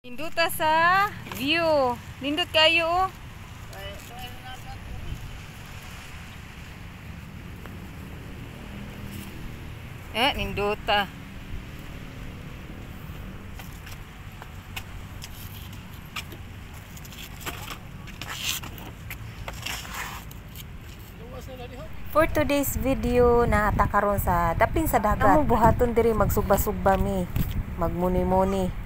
Ninduta sa view. Nindot kayo oh. Eh, ninduta. For today's video, naata karon sa dapin sa dagat. Among buhaton diri magsugba-sugba mi, magmuni-muni.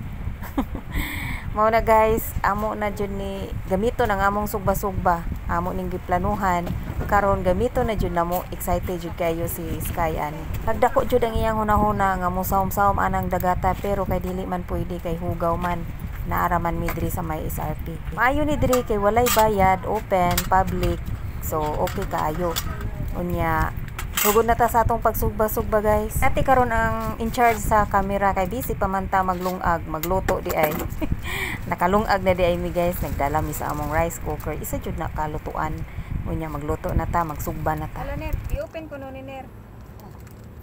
Mao na guys, amo na jud ni gamiton ang among sugba-sugba. Amo ning giplanuhan karon gamito na jud namo. Excited jud kayo si Sky ani. Nagdako jud ang iyang hunahuna nga mosawom-sawom anang dagata, pero kay dili man pwede kay hugaw man. Naaraman mi diri sa may SRP. Maayo ni diri kay walay bayad, open, public. So okay kaayo. Unya, sugod na ta sa atong pagsugba-sugba guys. Ate karon ang in charge sa camera kay busy pa man ta maglungag, magluto di ay. Nakalungag na di ay mi guys, nagdala mi sa among rice cooker. Isa jud na kalutuan. Unya magluto na ta, magsugba na ta. Hala ner, i-open ko no ni ner.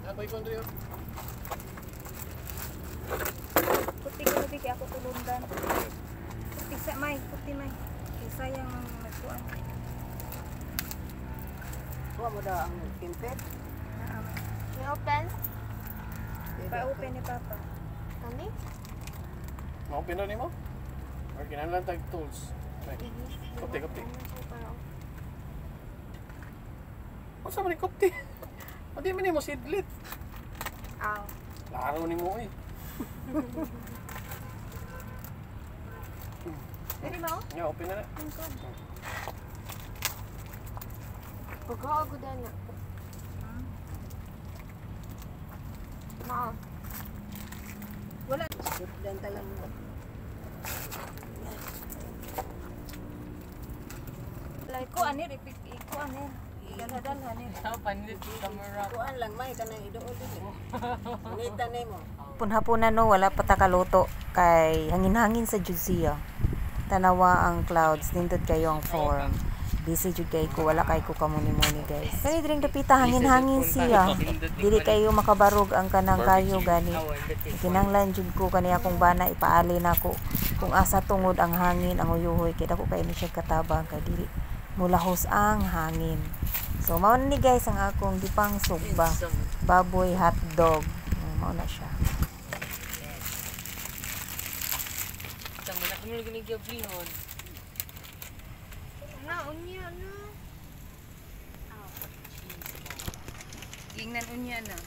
Ako'y kondriyo. Kuti ko di kay ako tulundan. Kuti sa may, kuti may. Kay sayang ang nagkuan. Kuha mo daw ang pimpet. Naa may. I-open? Pa-open ni Papa. Kani? Ma-open na nimo? Or kinahanglan tag tools. Ay, Kupti, kupti. Unsa man ni kupti? Adi man nimo sidlit. Aw. Laro nimo eh. Dili mao? Nga, open na na. Pagkaagod na. Mao. Wala. Dan talang Ko anir ipik ko anir. Dalha-dalha nir. Kuan lang may kanang iduol din. Nita nimo. Punhapunan no, wala pa ta kaluto kay hangin-hangin sa jud siya. Tanawa ang clouds, nindot kayo ang form. Busy jud kay ko, wala kay ko kamuni-muni guys. Kani diring dapita hangin-hangin siya. Dili kayo makabarog ang kanang kayo gani. Kinanglan jud ko kani akong bana ipaali nako kung asa tungod ang hangin ang uyuhoy kay dako kay ni siya katabang kay dili mulahos ang hangin. So mao na ni guys ang akong gipang sugba. Baboy hotdog. Mao na siya. Na, unya na. Ingnan unya na.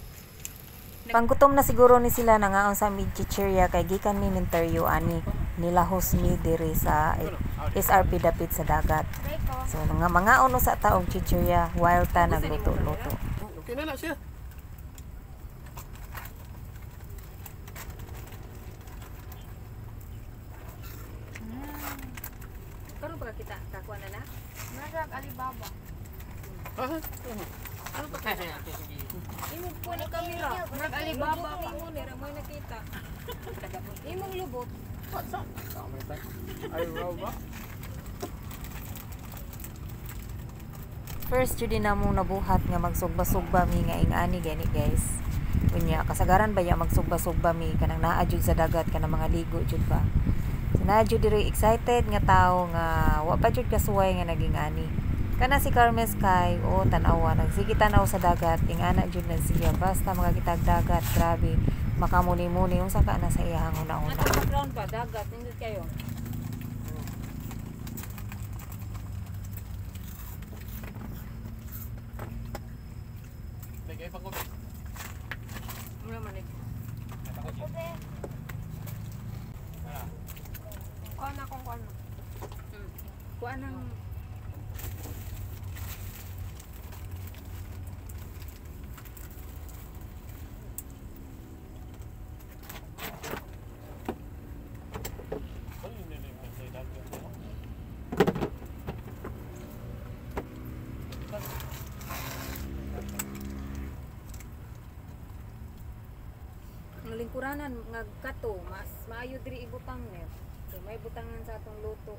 Panggutom na siguro ni sila nangaon sa mid chichirya kay gikan mi minteryo ani nilahos mi diri sa SRP dapit sa dagat. So nga mangaon sa taong chichirya while ta nagluto-luto. Okay na na siya. Karon pa kita kakuan na na. Marag Alibaba. Ha? Ano pa kaya? Imo po ni kamera. Murag Alibaba pa. Imo ni ra mo nakita. Imong lubot. Ay, raw ba? First jud din namong nabuhat nga magsugba-sugba mi nga ingani gani guys. Unya kasagaran ba ya magsugba-sugba mi kanang naa jud sa dagat kanang mga ligo jud ba. So naa jud diri excited nga tawo nga wa pa jud kasuway nga naging ani. Kana si Carmen Sky o tan-awa nagsige tan-aw sa dagat ingana jud na siya basta makakitag dagat grabe makamuni-muni unsa ka na sa iyahang una-una. Ato background pa dagat nindot kayo. Bigay pa ko. Mura man ni. Kuan akong kuan. Kuan ang ang lingkuranan nga kato mas maayo diri ibutang ner. So may butangan sa atong luto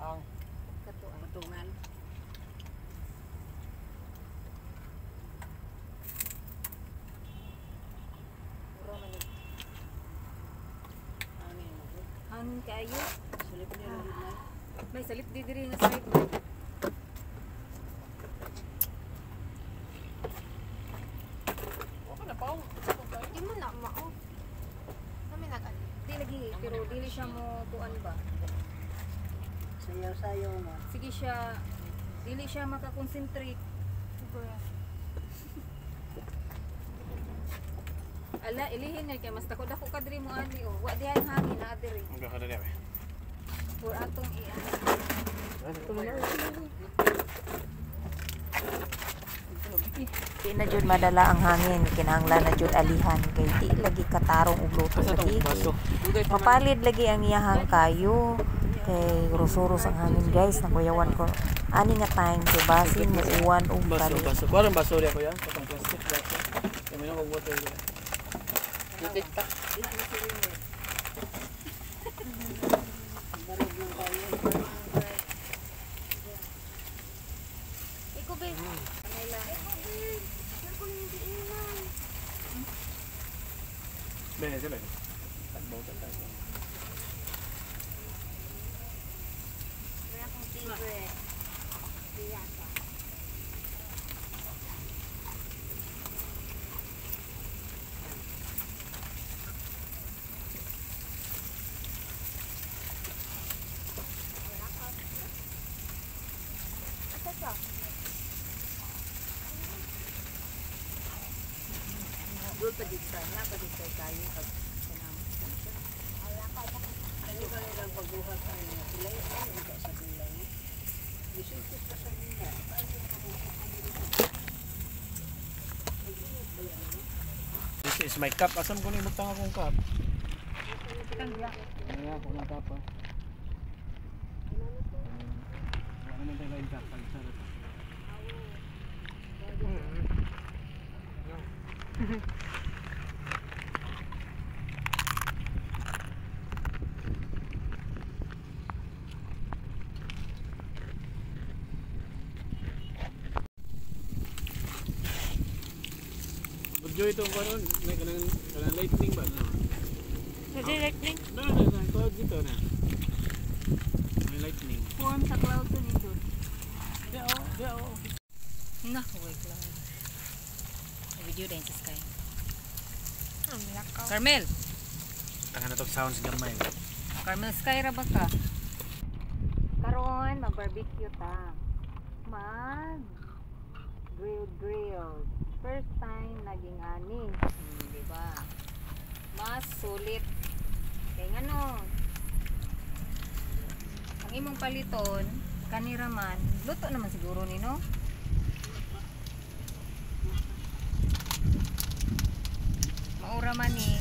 Ang kato ay. Patungan. Mura man ni. Hangin. Hangin. Hangin kaayo. Silip niya lang na. May salip di diri nga side. Wala na paong. Di mo na mao. Kami nag Di lagi pero dili siya mo kuan ba. Sayaw-sayaw mo. Sige siya dili siya makakonsentrate. Ala, ilihin na kay mas dako dako ka diri mo ani oh. Wa dihay hangin na diri. Ang gakada niya eh. For atong i Di na jud madala ang hangin, kinahanglan na jud alihan kay di lagi katarong og luto Asa sa tong gigi. baso? Mapalid lagi ang iyahang kayo kay rusuros ang hangin guys, nakuyawan ko ani nga time kay basin mo uwan og Baso, kalit. baso. Kuha baso riya kuya. Katong plastic baso. Kami na mag water riya. Barog ng kayo. Iko be. Iko be. Iko hindi inan. Bene, sila. Tagbaw, tagbaw. Wala akong favorite. Biyaka. Asa siya? Doon pa dito. Na pa dito tayo. Pag kanang. Ano ka nilang pagbuhat ang tulay? Ano ka sa tulay? Isulpit pa sa nila. Paano ka This is my cup. Asam ko na ibutang akong cup? Ano ako ng cup ah. Wala naman tayo lain cup. Pagsara. Budyo itong kanon, may kanang kanang lightning ba no? Hindi lightning. No, no, no, cloud dito na. May lightning. Form sa cloud to nindot. Di oh, di oh. Na, wait lang. Video din sa sky. Ang lakaw. Carmel, Tanga na tog sounds gamay. Carmel Sky ra ba ka? Karon mag-barbecue ta. Mag grill grill. First time naging ani. Di ba? Mas sulit. Kay ngano? Ang imong paliton kanira man, luto naman siguro ni no? Maura man ni.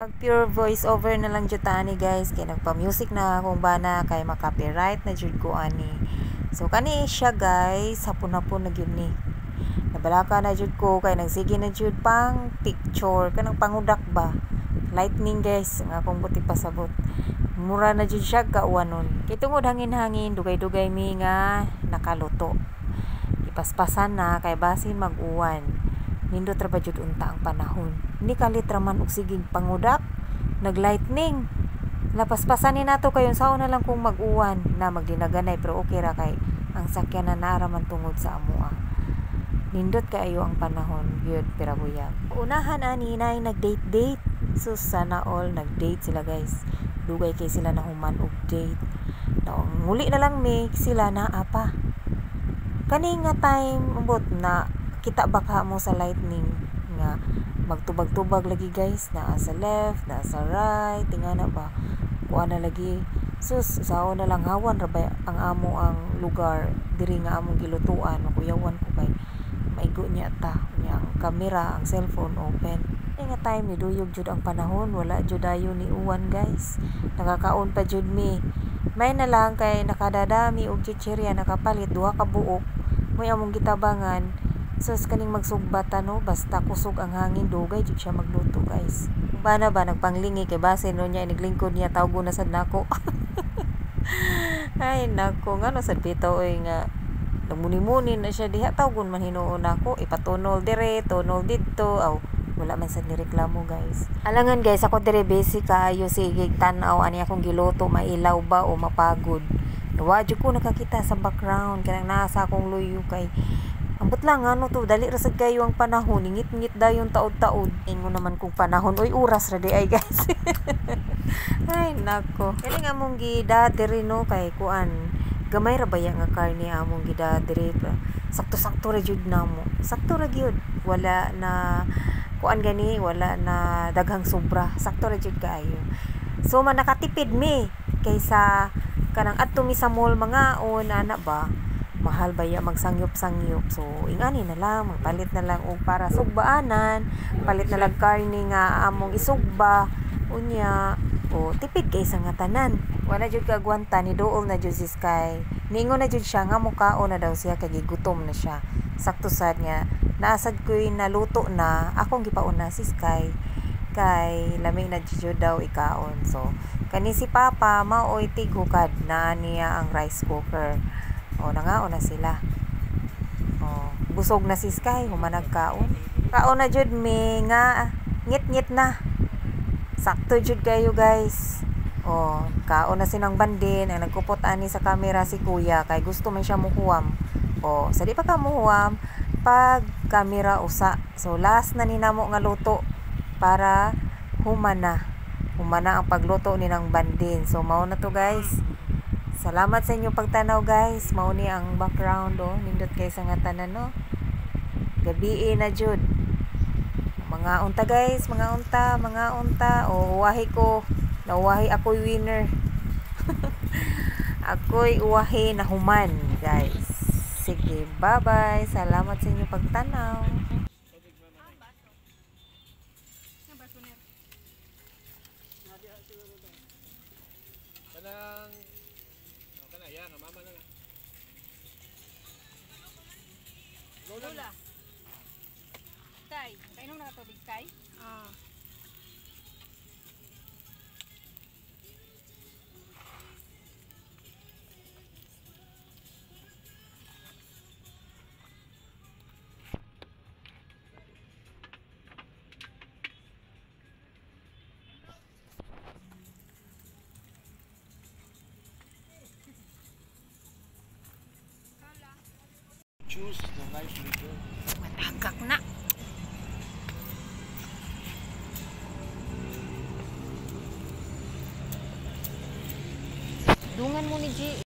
Mag pure voice over na lang jud ta ani guys kay nagpa-music na akong bana kay ma-copyright na jud ko ani. So kani siya guys, hapon-hapon na gyud ni. Nabalaka na jud ko kay nagsige na jud pang picture kanang pangudak ba. Lightning guys, ang akong buti pasabot. Mura na jud siya kauwanon. Kay tungod hangin-hangin, dugay-dugay mi nga nakaluto. Ipaspasan na kay basin mag-uwan. Nindot ra ba jud unta ang panahon. Ni kalit ra man og sigig pangudak, naglightning. Lapaspasan ni nato kayon sao na lang kung mag-uwan na magdinaganay pero okay ra kay ang sakyanan na ra man tungod sa amoa. Nindot kaayo ang panahon gyud pirabuyag. Unahan ani nay nag-date-date. Sus, sana all nag-date sila guys. Dugay kay sila na human og date. Na muli na lang mi sila na apa. Kani nga time ubot na kita baka mo sa lightning nga magtubag-tubag lagi guys, naa sa left, naa sa right, tingana ba kuan na lagi. Sus, sao na lang hawan ra ba ang amo ang lugar diri nga among gilutuan, makuyawan ko kay maigo niya ta niya ang kamera, ang cellphone open. Kani nga time ni duyog jud ang panahon, wala jud ayo ni uwan guys. Nakakaon pa jud mi. May na lang kay nakadadami og chichirya nakapalit duha ka buok mo'y among gitabangan. Sus, kaning magsugba ta no, basta kusog ang hangin, dugay jud siya magluto guys. Bana ba nagpanglingi kay base no niya iniglingkod niya tawgo na sad nako. Ay nako, ngano sad bitaw oy nga Nagmuni-muni na siya diha, tawgon man hinuon nako, ipatunol dire, tunol didto, aw wala man sad ni reklamo guys. Alangan guys, ako dire busy kaayo sige tan-aw ani akong giluto, mailaw ba o mapagod. Wa jud ko nakakita sa background kanang naa sa akong luyo kay ambot lang ano to, dali ra sad kayo ang panahon, ngit-ngit dayon taod-taod. Ingon naman kung panahon, oy oras ra di ay guys. Ay nako. Kani nga among gida diri no kay kuan, gamay ra baya nga karne among gida diri. Sakto-sakto ra jud namo. Sakto ra gyud. Wala na kuan gani, wala na daghang sobra. Sakto ra jud kaayo. So man nakatipid mi kaysa kanang adto mi sa mall mangaon ana ba. Mahal ba ya magsangyop-sangyop. So ingani na lang, magpalit na lang og para sugbaanan, palit na lang karne nga among isugba. Unya, o tipid kay sa nga tanan. Wala jud kaagwanta ni duol na jud si Sky. Niingon na jud siya nga mukaon na daw siya kay gigutom na siya. Sakto sad nga naasad ko'y naluto na, akong gipauna si Sky kay lami na jud daw ikaon. So kani si Papa maoy tighukad na niya ang rice cooker. O nangaon na sila. O busog na si Sky human nagkaon. Kaon na jud mi nga ngit-ngit na. Sakto jud kayo guys. O kaon na sinang bandin ang nagkupot ani sa kamera si kuya kay gusto man siya muhuwam. O sa di pa ka muhuwam pag kamera usa. So last na ni namo nga luto para humana. Humana ang pagluto ni nang bandin. So mao na to guys. Salamat sa inyong pagtanaw guys. Mao ni ang background oh. Nindot kay sa nga tanan no. Gabii na jud. Mga unta guys, mga unta, mga unta. O uwahi ko. Nauwahi ako'y winner. Ako'y uwahi na human guys. Sige, bye-bye. Salamat sa inyong pagtanaw. Kanang oh, kana ya, nga mama na lang. Lola. Lola. Kay, kainom na ka tubig kay? Ah. Choose the nice liquor. Matagak na. Dungan mo ni G.